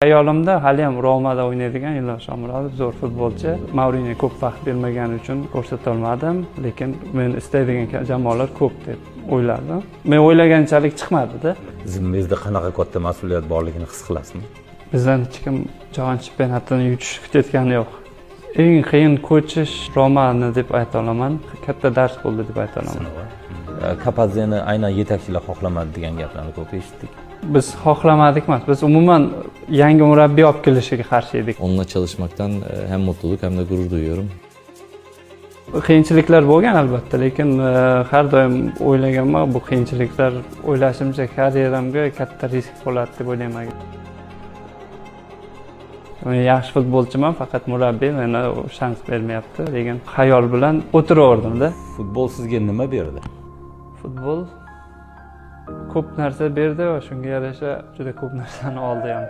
Hayolimda haliyam Romada o'ynaydigan Eldor Shomurodov zo'r futbolchi. Mourinyo ko'p vaqt bermagani uchun ko'rsatolmadim, lekin men istaydigan jamoalar ko'p deb o'ylardim. Men o'ylaganchalik chiqmadi-da. Zimmangizda qanaqa katta mas'uliyat borligini his qilasizmi? Bizdan hech kim jahon chempionatini yutish kutayotgani yo'q. Eng qiyin ko'chish Romani deb ayta olaman. Katta dars bo'ldi deb ayta olaman. Kapadzeni aynan yetakchilar xohlamadi degan gaplarni ko'p eshitdik. Biz xohlamadik emas, biz umuman yangi murabbiy olib kelishiga qarshi edik. Onunla çalışmaktan hem mutluluk hem de gurur duyuyorum. Qiyinchiliklar bo'lgan albatta, lekin har doim o'ylaganman, bu qiyinchiliklar o'ylashimcha karyeramga katta risk bo'ladi deb o'ylayman. Men yaxshi futbolchiman, faqat murabbiy meni shans bermayapti degan xayol bilan o'tiraverdim-da. Futbol sizga nima berdi? Futbol ko'p narsa berdi va shunga yarasha juda ko'p narsani oldi ham.